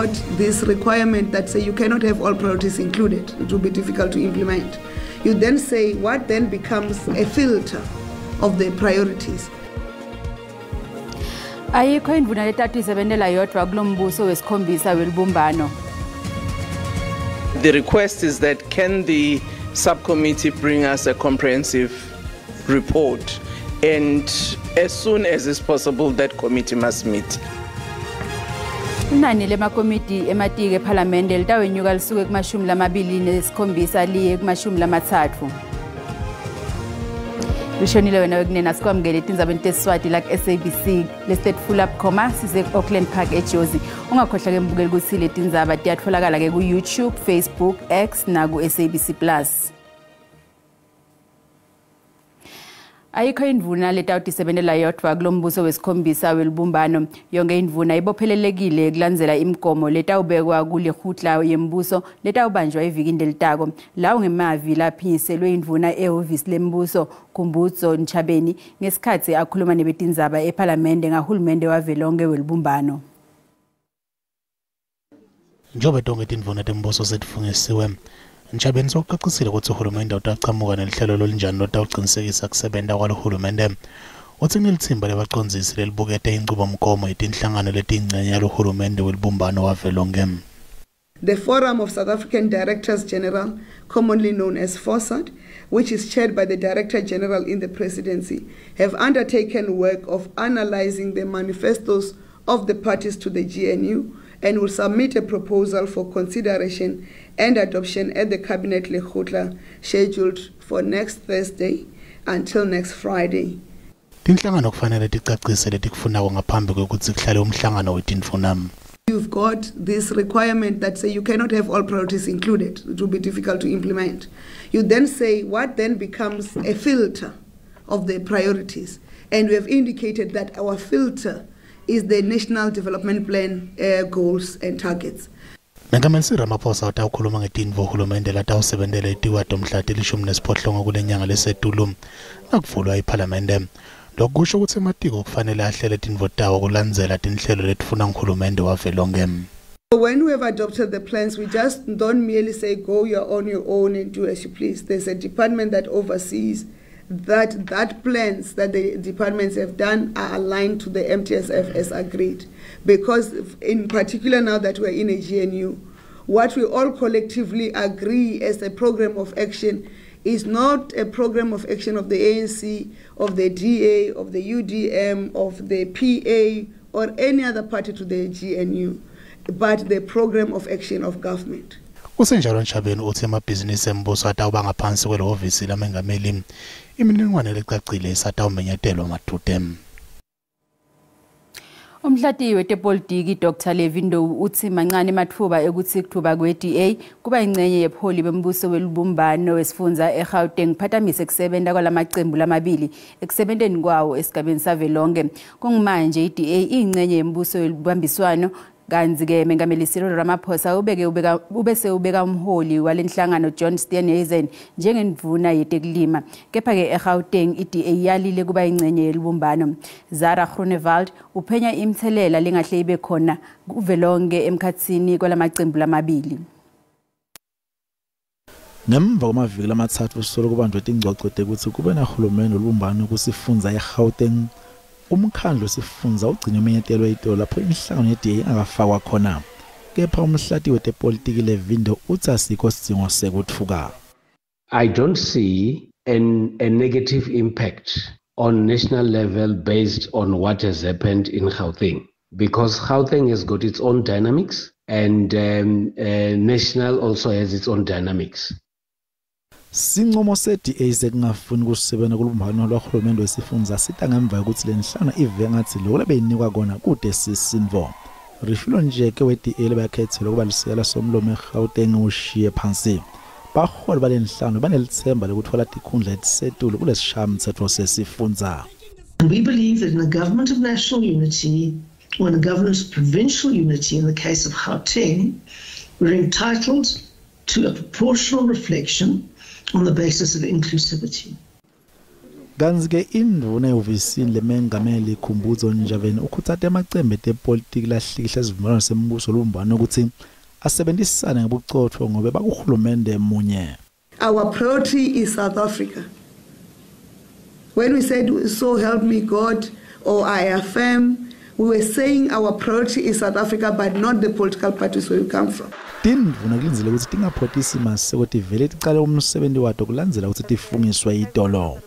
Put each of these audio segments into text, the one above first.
got this requirement that say you cannot have all priorities included. It will be difficult to implement. You then say what then becomes a filter of the priorities. Ayikho indvuna letatisebentela yodvwa kulombuso wesikhombisa welubumbano. The request is that can the subcommittee bring us a comprehensive report, and as soon as is possible that committee must meet. Inani lemakomiti ematiki ephalamende litawenyuka lisuke ku-27 liye ku-30. Lishonile wena wekunene, sikwamukele etindzabeni tesiswati la ku-SABC lesitetfula bukhoma sise-Auckland Park eJozi. Ungakhohlwa-ke mbukeli kutsi letindzaba tiyatfolakala-ke ku-YouTube, Facebook, X naku-SABC Plus. Ayikho indvuna letawutisebentela yodvwa kulombuso wesikhombisa welubumbano. Yonke indvuna ibophelelekile kulandzela imigomo letawubekwa kulehutla yembuso letawubanjwa evikini lelitako. Lawo ngemavi laphinyiselwe indvuna ehhovisi lembuso Khumbudzo Ntshavheni ngesikhatsi akhuluma nebetindzaba ephalamende ngahulumende wavelonkhe welubumbano. Njengoba tonke tindvuna tembuso setifungisiwe, Ntshavheni sewucacisile kutsi uhulumende utachamuka nelihlelo lolunjani lotawucinisekisa kusebenta kwalohulumende. Utsi kunelitsimba lebacondzisi lelibukete inchubomgomo yetinhlangano letiyincenye yalohulumende welubumbano wavelonkhe. The Forum of South African Directors General, commonly known as FOSAD, which is chaired by the Director General in the Presidency, have undertaken work of analyzing the manifestos of the parties to the GNU and will submit a proposal for consideration and adoption at the Cabinet Lekgotla scheduled for next Thursday until next Friday. Tinhlangano kufanele ticacise letikufunako ngaphambi kwekutsi kuhlale umhlangano wetindvuna. You've got this requirement that say you cannot have all priorities included. It will be difficult to implement. You then say what then becomes a filter of the priorities. And we have indicated that our filter is the National Development Plan goals and targets. Mengameli Cyril Ramaphosa utawukhuluma ngetintfo uhulumende latawusebentela etikwado mhla tilishumi nesiphohlongo kulenyanga lesetulu nakuvulwa iphalamende. Lokhu kusho kutsi ematiko kufanele ahlele tintfo tawo kulandzela tinhlelo letifuna nguhulumende wavelonkhe. When we have adopted the plans, we just don't merely say go your on your own and do as you please. There's a department that oversees that plans that the departments have done are aligned to the MTSF as agreed. Because in particular now that we're in a GNU, what we all collectively agree as a program of action is not a program of action of the ANC, of the DA, of the UDM, of the PA, or any other party to the GNU, but the program of action of government. Kusenjalo, Ntshavheni utsi emabhizinisi embuso atawuba ngaphansi kwelihhovisi lamengameli. Imininingwane lecacile isatawumenyetelwa madvute. Umhlatiyi wetepolitiki Dr Levy Ndou utsi mancane ematfuba ekutsi kutfuba kwe-DA kuba yincenye yebuholi bembuso welubumbano wesifundza eGauteng kuphatamise kusebenta kwalamacembu lamabili ekusebenteni kwawo esigabeni savelonkhe. Kungimanje i-DA iyincenye yembuso welubambiswano, kantsi-ke Mengameli Cyril Ramaphosa ubeke ubeka ubese ubeka umholi walenhlangano John Steenhuisen njengendvuna yetekulima. Kepha-ke eGauteng i-DA yalile kuba yincenye yelubumbano. Zara Groenewald uphenya imithelela lengahle ibe khona kuvelonke emkhatsini kwalamacembu lamabili. Ngemva kwamaviki lamathathu solo kubanjwe tingcoco tekutsi kube nahulumende olubumbano kusifundza eGauteng, umkhandlu wesifundza ugcine umenyetelwe itolo lapho inhlangano ye-DA ingakafakwa khona. Kepha umhlati wetepolitiki Levy Ndou utsi asikho sidzingo sekutfuka. I don't see a negative impact on national level based on what has happened in Gauteng, because Gauteng has got its own dynamics and national also has its own dynamics. Sincomo se-DA sekungafuni kusebenza kulubumbano lwahulumende wesifundza sita ngemva kwekutsi lenhlangano ive ngatsi lokho lebeyinikwa kona kute sisindvo. Refilwe Njeke we-DA lebakhethelwe kuba lisekela somlomo eGauteng ushiye phansi. Baholi balenhlangano banelitsemba lekutfola tikhundla letisetulu kulesishayamtsetfo sesifundza. And we believe that in a government of national unity, or in a government of provincial unity, in the case of Gauteng, we're entitled to a proportional reflection on the basis of inclusivity. Kanti-ke indvuna ehhovisini lemengameli Khumbudzo Ntshavheni ukhutsata emacembe etepolitiki lahlikihla isivumelwano sembuso lubumbano ukuthi asebenzisane ngebucotfo ngobe bakuhulumende munye. Our priority is South Africa. When we said, so help me God, or I affirm, we were saying our priority is South Africa, but not the political parties where we come from. Tindvuna kulindzele ukuthi tingaphotisi maseko tivele ticale umsebenzi wato kulandzela ukuthi tifungiswe itolo.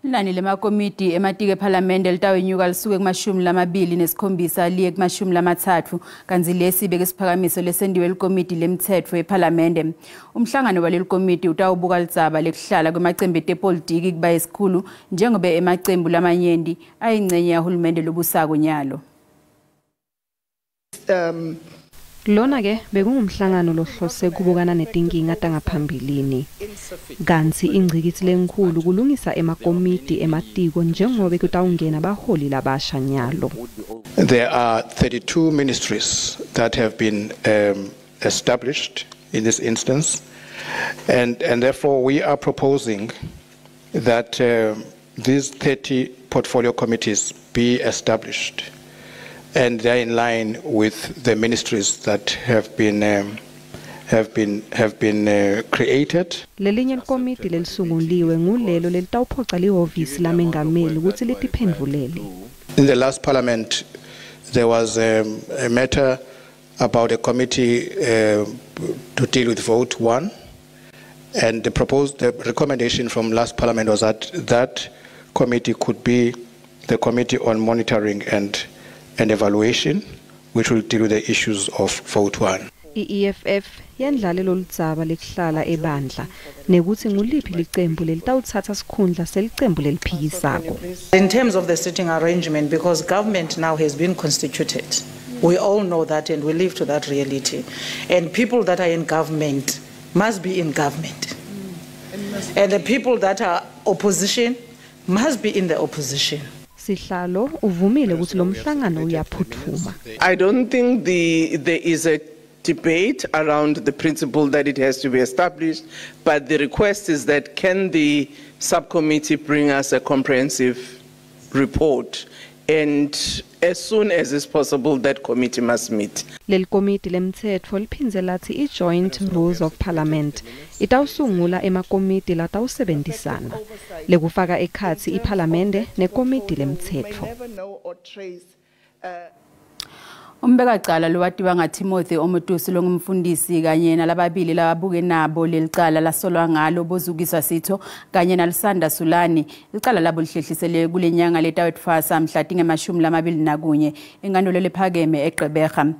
Linani lemakomiti ematiko ephalamende litawenyuka lisuke kuma-27 liye kuma-30 kantsi lesi beke siphakamiso lesendiwe likomiti lemtsetfo ephalamende. Umhlangano waleli komiti utawubuka lidzaba lekuhlala kwemacembu etepolitiki kuba esikhulu njengobe emacembu lamanyenti ayincenye yahulumende lobusako nyalo. Lona-ke bekungumhlangano lohlose kubukana netinkinga tangaphambilini. Kantsi ingcikitsi lenkhulu kulungisa emakomiti ematiko njengobe kutawungena baholi labasha nyalo. There are 32 ministries that have been established in this instance, and therefore we are proposing that these 30 portfolio committees be established, and they're in line with the ministries that have been created. Lelinye likomiti lelisunguliwe ngulelo lelitawuphoca lihhovisi lamengameli kutsi litiphendvulele. In the last parliament there was a matter about a committee to deal with vote one, and the recommendation from last parliament was that that committee could be the committee on monitoring and evaluation, which will deal with the issues of vote one. I-EFF yendlale loludzaba lekuhlala ebandla nekutsi nguliphi licembu lelitawutsatsa sikhundla selicembu leliphikisako. In terms of the sitting arrangement, because government now has been constituted, we all know that and we live to that reality. And people that are in government must be in government. And the people that are opposition must be in the opposition. Sihlalo uvumile ukuthi lo mhlangano uyaphutfuma. I don't think there is a debate around the principle that it has to be established, but the request is that can the subcommittee bring us a comprehensive report, and as soon as is possible that committee must meet. Leli komiti lemtsetfo liphindze latsi i-Joint Rules of Parliament itawusungula emakomiti latawusebenzisana lekufaka ekhatsi iphalamende nekomiti lemtsetfo. Umbekacala lowatiwa ngaTimothy Omotoso longumfundisi kanye nalababili lababuke nabo lelicala lasolwa ngalo bozukiswa Sitho kanye naLusanda Sulani. Licala labo lihlehlisele kule nyanga letawetfwasa mhla tinge-21 enkantolo lephakeme eGqeberha.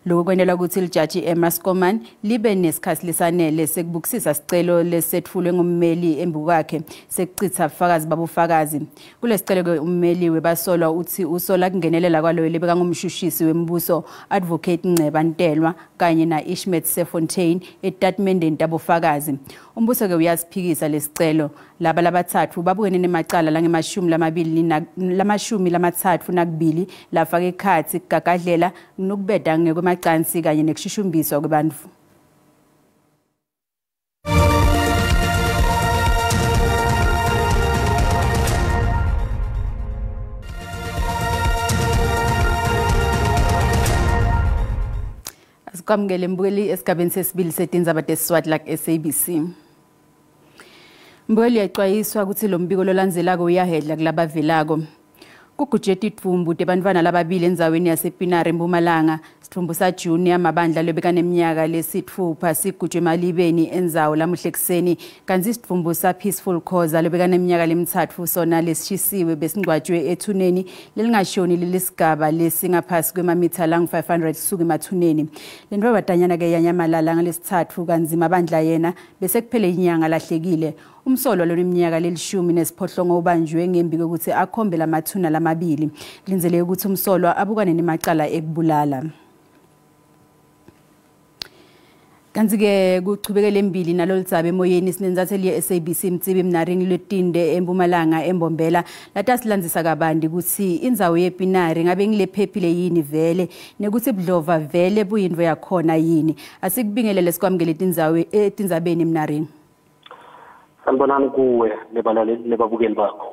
Lokhu kwentelwa ukuthi lijaji Emma Schoeman libe nesikhatsi lesanele sekubukisisa sicelo lesetfulwe ngummeli embukwakhe sekuchitha bufakazi babufakazi. Kulesicelo-ke ummeli webasolwa uthi usola kungenelela kwaloyo lebekangumshushisi wembuso Advocate Nceba Ntelwa kanye na Ishmet Sefontein etatimendeni tabofakazi. Umbuso-ke uyasiphikisa lesicelo. Laba labathathu babukene nemacala lange-32 lafaka ekhatsi kugagadlela nokubeda ngekwemacansi kanye nekushushumbiswa kwebantfu. Sikwamukele mbukeli esigabeni sesibili setindzaba teSiswati la SABC. Mbukeli uyacwayiswa ukuthi lo mbiko lolandzelako uyahedla kulabavelako. Kuguje tidvumbu tebantfwana lababili endzaweni yasePinare eMpumalanga. Sidvumbu saJunior Mabandla lobekaneminyaka lesitfupha sigujwe emalibeni endzawo lamuhla ekuseni, kantsi isidvumbu saPeaceful Khoza lobekaneminyaka lemithathu sona lesishisiwe besingcwatshwe ethuneni lelingashoni lelisigaba lesingaphasi kwemamitha langu-500 kusuka emathuneni. Le ntfombatanyana-ke yanyamalala ngalesithathu kantsi Mabandla yena besekuphele inyanga lahlekile. Umsolwa loneminyaka le-18 ubanjwe ngembi kwekutsi akhombe lamathuna lamabili. Kulindzeleke ukuthi umsolwa abukane nemacala ekubulala. Kantsi-ke kuchubekele embili naloludzaba emoyeni sinentsatsheli ye-SABC Mtsibi Mnaring Lwetinde eMpumalanga eMbombela latasilandzisa kabanti kutsi indzawo yePinare ngabe ngilephephile yini vele nekutsi budlova vele buyintfo yakhona yini. Asikubingelele sikwamukele etindzabeni Mnaring. Sanibonani kuwe nebalaleli nebabukeli bakho.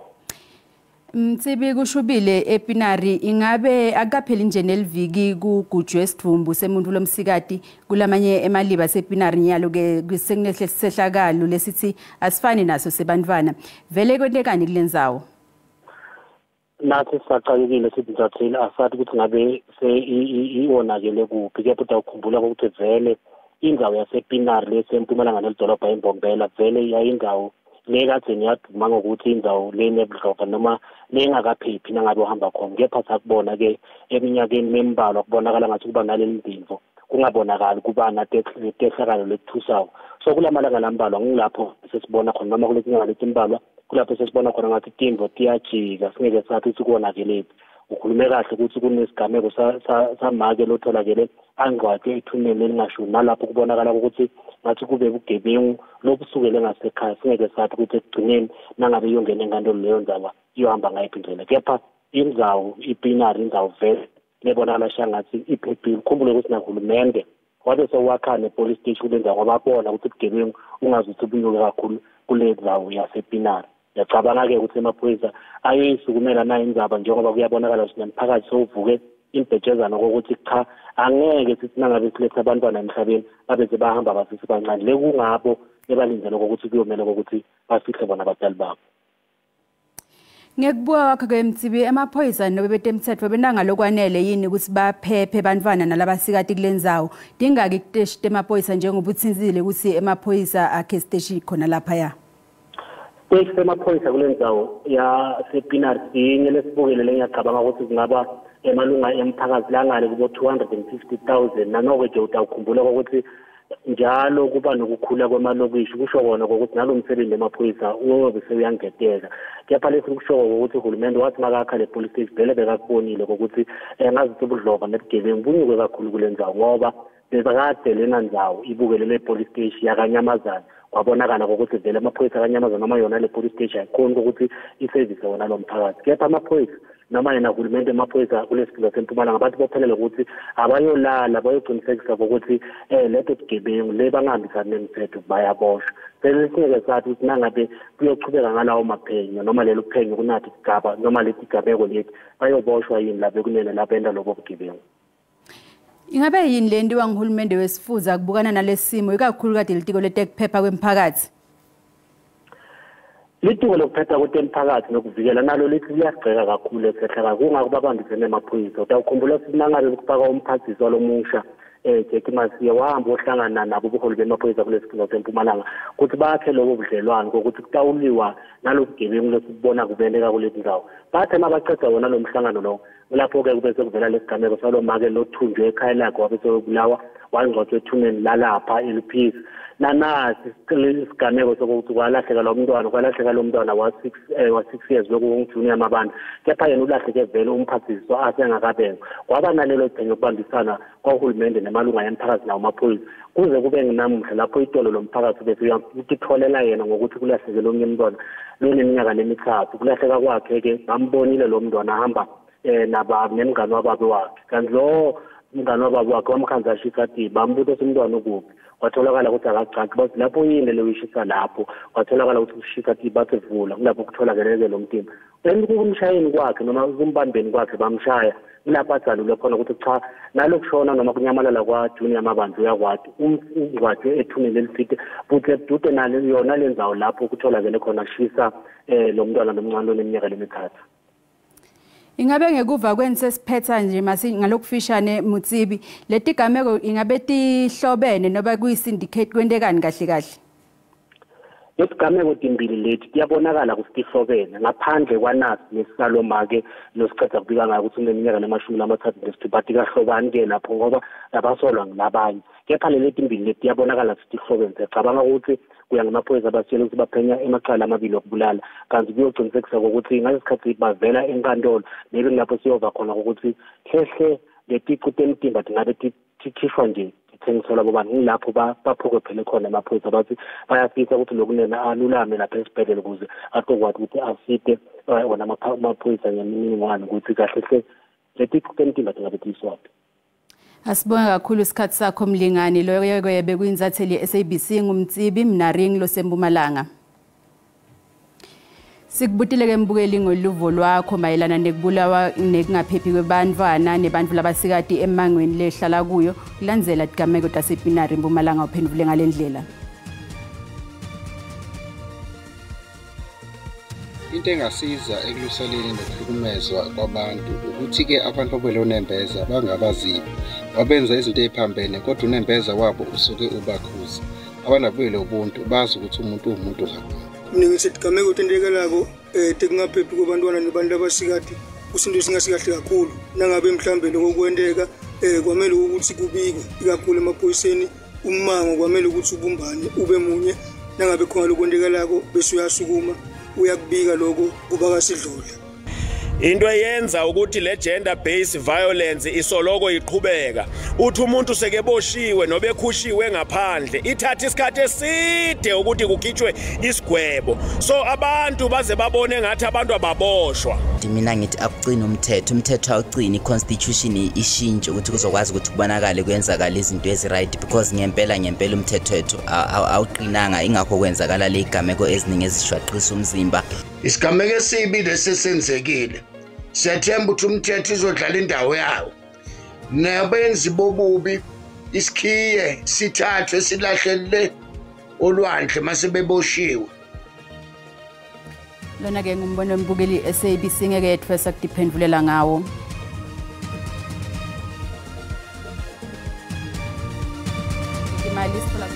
Mtsibi, kushubile ePinari, ingabe akukapheli nje neliviki kugujwe isidvumbu semuntu lomsikati kulamanye emaliba asePinari, nyalo ke sekunesehlakalo lesithi asifani naso sebantwana. Vele kwentekani kule ndzawo? Nathi sisacakekile sithi ntatheli, asathi ukuthi ngabe iwonakele kuphi, kepha utawukhumbula ukuthi vele indzawo yasePinari lesempumalanga nelidolobha eMbombela vele yayindawo lekadzeni yaduma ngokuthi indzawo lenebudlova noma lengakaphephi nangabe uhamba khona. Kepha sakubona-ke eminyakeni lembalwa kubonakala ngathi kuba naleli ndimvo, kungabonakali kuba natehlakalo lekuthusako. So kulamalanga lambalwa ngilapho sesibona khona, noma kuleti nyanga letimbalwa kulapho sesibona khona ngathi tintfo tiyajika, singeke sathi sikuwonakelephi. Ukhulume kahle ukuthi kunesigameko samake lotholakele angcwatshwe ethuneni lelingashoni, nalapho kubonakala ukuthi ngathi kube bugebengu lobusukele ngasekhaya. Singeke sathi ukuthi ekugcineni nangabe iyongena enkantolo leyo ndzaba iyohamba ngayiphi indlela, kepha indzawo iPinari indzawo vele lebonakala shangathi iphephile. Ukhumbule ukuthi nahulumende wabe sewakha ne-police station kule ndzawo ngoba abona ukuthi ubugebengu ungaze ukuthi bunyuke kakhulu kule ndzawo yasePinari. Ngiyacabanga-ke ukuthi emaphoyisa ayoyisukumela nayo indzaba, njengoba kuyabonakala ukuthi nemphakathi sewuvuke imbhejezana kokuthi cha, angeke sithi nangabe siletha abantwana emhlabeni babeze bahamba basisi bancane, le kungabo ebalindele kokuthi kuyomele kokuthi bafihle bona abazali babo. Ngekubuka kwakho-ke Mtsibi, emaphoyisa nobe betemthetfo benangalokwanele yini ukuthi baphephe bantfwana nalabasikati kule ndzawo? Tingaki kuteshi temaphoyisa, njengoba uthintsile ukuthi emaphoyisa akhe siteshi khona laphaya? Siteshi semaphoyisa kule ndzawo yasePinari sinye lesibukele lengiyacabanga ukuthi kungaba emalunga emphakathi langale kubo 250,000. Nanoko nje utawukhumbula ukuthi njalo kuba nokukhula kwemalokishi, kusho kona kokuthi nalo msebenzi emaphoyisa uyobe sewuyangeteka. Kepha lesi kusho ukuthi uhulumende wathi makakha le police station vele bekakubonile kokuthi ngazithi ubudlova nebugebengu bunyuke kakhulu kule ndzawo, ngoba bekade lena ndzawo ibukele le police station yakanyamazana, kwabonakala kokuthi vele amaphoyisa akanyamazana noma yona le police station ayikhoni ukuthi isevise wona lo mphakathi. Kepha amaphoyisa noma yena hulumende emaphoyisa kulesifunda sempumalanga bathi bophelele ukuthi abayolala bayocinisekisa kokuthi leto bugebengu le bangahambisani nemithetho bayaboshwa. Sesingeke sathi ukuthi nangabe kuyochubeka ngalawo maphenyo noma lelo phenyo kunathi sigaba noma leti gameko leti bayoboshwa yini lapho kunene labenta lobo bugebengu. Ingabe yini le nto nguhulumende wesifuza kubukana nalesi simo, ikakhulu kade litiko letekuphepha kwemphakathi? Litiko lokuphepha kwetemiphakathi nokuvikela nalo lithi liyagceka kakhulu esehlaka, kungako babambisene nemaphoyisa. Utawukhumbula ukuthi nangabe kufaka umphathiswa lomusha Jackie Masiye wahamba ohlangana nabo ubuholi bemaphoyisa kulesi sifunda sempumalanga ukuthi bakhe lobo budlelwano kokuthi kutawuliwa nalobugebengu lesibona kubeleka kulezi ndzawo. Bathe mabaceda wona lo mhlangano lo, lapho-ke kube sekuvela lesigameko salo make lothunjwe ekhaya lakhe, wabe seyobulawa, wangcwatshwa ethuneni lalapha eLuphisi. Nanasi isigameko sokuthi kwalahleka lo mntwana, kwalahleka lo mntwana wa-6 years, lokhu kungu-Junior Mabandla, kepha yena ulahleke vele umphathiswa asengakabekwa. Kwaba nalelo gcenye ukubambisana kwahulumende nemalunga emphakathi nawo amaphoyisa kuze kube nginamuhla lapho itolo lomphakathi bese utitholela yena ngokuthi kulahleke lomnye umntwana loneminyaka lemithathu. Kulahleka kwakhe-ke bambonile lo mntwana ahamba naba nemngane wababe wakhe, kanti lo mngane wababe wakhe wamkhanza ashisa tibi. Bambuta ukuthi umntwana ukuphi, kwatholakala ukuthi akacaci. Bathi lapho yini le uyishisa lapho, kwatholakala ukuthi ushisa tibi. Bathi vula, kulapho kutholakele-ke lo mtimba. Kumshayeni kwakhe noma kumbambeni kwakhe bamshaya, kulapho adzalule khona ukuthi cha, nalokushona noma kunyamalala kwa-Junior Mabandla uyakwati ungcwatshwe ethuneni elithile futhi edude nale yona le ndzawo lapho kutholakele khona shisa lo mntwana lomncane loneminyaka lemithathu. Ingabe ngekuva kweni, sesiphetha nje masi ngalokufishane Mutsibi, letigameko ingabe tihlobene noba kuyi-syndicate, kwentekani kahle kahle? Letigameko timbili leti tiyabonakala ukuthi tihlobene, ngaphandle kwanasi nesisalomake losiceda kubika ngayo ukuthi uneminyaka lemashumi lamathathu nesithupha, tikahlobani-ke lapho ngoba labasolwa ngilabanye. Kepha leli timbili leti tiyabonakala ukuthi tihlobene. Siyacabanga ukuthi kuya ngamaphoyisa abasitshela ukuthi baphenya emacala amabili okubulala, kanti kuyocinisekisa kokuthi ngalesi sikhathi bavela enkantolo, maybe kulapho siyova khona ukuthi hlehle leticu temtimba tingabe tikhishwa nje tithengiselwa bobani. Ngilapho baphokophele khona amaphoyisa, bathi bayafisa ukuthi lokunene alulame lapha esibhedlela ukuze atokwati ukuthi asite wona amaphoyisa ngemininingwane ukuthi kahle hle leticu temtimba tingabe tiyiswaphi. Asibonge kakhulu isikhathi sakho mlingani. Loyo-ke bekuyinsatheli ye-SABC nguMtsibi Mnaring losempumalanga. Sikubutile ke mbukeli ngoluvo lwakho mayelana nekubulawa nekungaphephi kwebantfwana nebantfu labasikati emangweni lehlala kuyo kulandzela tigameko tasePinari Mpumalanga uphendvule ngalendlela. Into engasiza ekuluseleni nokuhlukumezwa kwabantu ukuthi-ke abantu babuyele unembeza bangabazibi wabenza izinto ey'phambene kodwa unembeza wabo usuke ubakhuza. Abantu abuyele ubuntu bazi ukuthi umuntu uwumuntu ngabantu. Mina ngithi tigameko tentekelako tekungaphephi kwabantwana nebantu abasikati kusinto singasikahle kakhulu. Nangabe mhlambe lokho kwenteka kwamele ukuthi kubikwe ikakhulu emaphoyiseni, ummango kwamele ukuthi ubumbane ube munye. Nangabe khona lokwentekelako bese uyasukuma uyakubika lokho kuba kasidlodla. Into eyenza ukuthi le gender based violence isoloko iqhubeka, uthi umuntu sekeboshiwe nobe ekhushiwe ngaphandle ithatha isikhathi eside ukuthi kukhitshwe isigwebo, so abantu baze babone ngathi abantu ababoshwa. Mina ngithi akucini umthetho, umthetho awucini, i-constitution ishintshe ukuthi kuzokwazi ukuthi kubonakale kwenzakala izinto ezi-right, because ngempela ngempela umthetho wethu awuqinanga, ingakho kwenzakala le igameko eziningi ezishwaqisa umzimba. Isigameko esibi lesi senzekile, siyathemba ukuthi umthetho izodlala indawo yawo, nabenzi bobubi isikhiye sithathwe silahlele olwandle mase beboshiwe. Lona ke ngumbono wembukeli SABC ngeke yetfesa kutiphendvulela ngawo. Imali sithola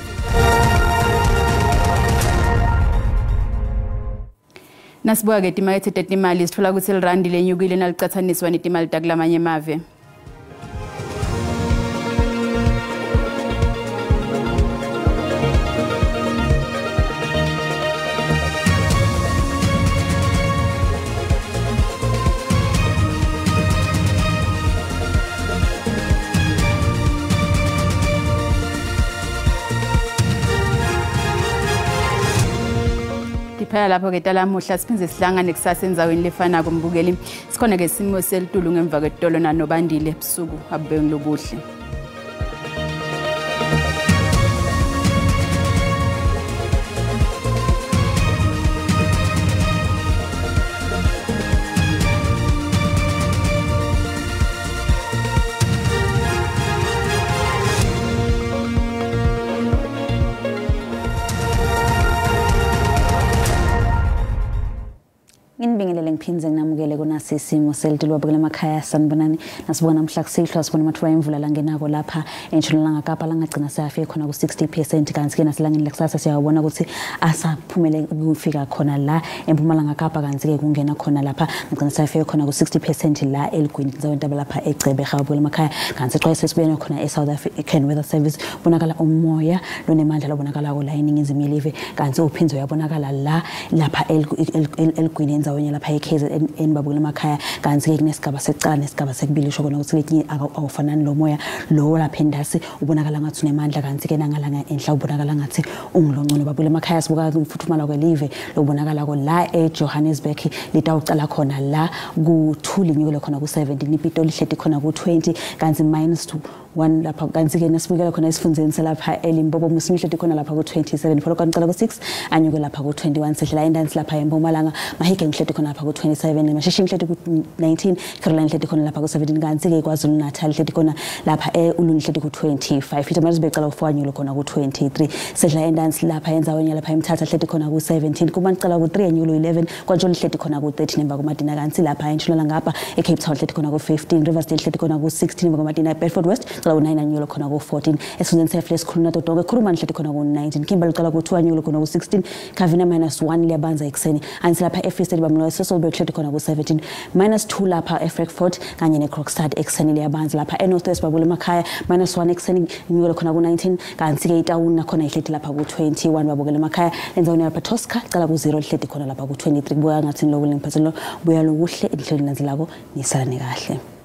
nasibuka ke timakethe tetimali sithola ukuthi irandi lenyukile nalicathaniswa netimali takulamanye emave. Phela lapho ke talamuhla siphindze sihlangane kusasa endzaweni lefanako mbukeli. Sikhona ke simo selitulu ngemva kwetolo nanobandile ebusuku abubeni lobuhle. Nginibingelele ngiphindze nginamukele kunasi isimo selitulu babukela emakhaya sanibonani. Nasibona namhla kusihlwa sibona amathuba emvula langenako lapha entshonalanga Kapa langagcina seyafika khona ku-60%, kanti ke naselangeni lekusasa siyawubona ukuthi asaphumele kufika khona la eMpumalanga Kapa, kanti ke kungena khona lapha ngagcina seyafika khona ku-60% la eLugwini ndzaweni taba lapha eGqeberha babukela emakhaya. Kanti xwaye sesibuyele khona e-South African Weather Service bonakala umoya lonemandla lobonakalako la eningizimu yelive, kanti uphindze uyabonakala la lapha eLugwini endzaweni lapha eKZN babukela emakhaya. Kanti ke kunesigaba sekucala nesigaba sekubili sho kona ukuthi letinye awufanani lo moya lo lapha endasi ubonakala ngathi unemandla, kanti ke nangalanga enhla ubonakala ngathi ungilongcono babukela emakhaya. Sibuka umfuthumala kwelive lobonakala ko la eJohannesburg litawucala khona la ku-2 linyukele khona ku-17, iPitoli ihleti khona ku-20, kanti -1 lapha. Kanti ke nasibukela khona esifundzeni salapha eLimpopo Musimihleti khona lapha ku-27, Polokwane cala ku-6 anyuke lapha ku-21, sehlela endansi lapha eMpumalanga Mahike ngihleti khona lapha ku-27, Mashishing ngihleti ku-19, Caroline ngihleti khona lapha ku-17, kanti ke KwaZulu Natal ngihleti khona lapha eUlundi ngihleti ku-25, Pietermaritzburg cala ku-4 anyuke khona ku-23, sehlela endansi lapha endzaweni lapha eMthatha ngihleti khona ku-17, Kumani cala ku-3 anyuke 11, KwaNtsholo ngihleti khona ku-13 emva kwamadina, kanti lapha entshonalanga Kapa eCape Town ngihleti khona ku-15, Riversdale ngihleti khona ku-16 emva kwamadina, Bedford West cala ku-9 anyuke khona ku-14, esifundzeni seFle sikhuluma nato Khuluma ngihleti khona ku-19, Kimberley cala ku-2 anyuke khona ku-16, Kavina -1 liyabanza ekuseni, anti lapha eFree State bamlo Sasolburg ngihleti khona ku-17, -2 lapha eFrankfurt kanye neKrokstad ekuseni liyabanza. Lapha eNorth West babule emakhaya -1 ekuseni inyukele khona ku-19, kanti ke itawuni nakhona ihleti lapha ku-21 babukele emakhaya. Endzaweni lapha Tosca cala ku-0 lihleti khona lapha ku-23. Kubuya ngathi lokhu lengiphathele buya lokuhle enhlelweni landzelako, nisalane kahle.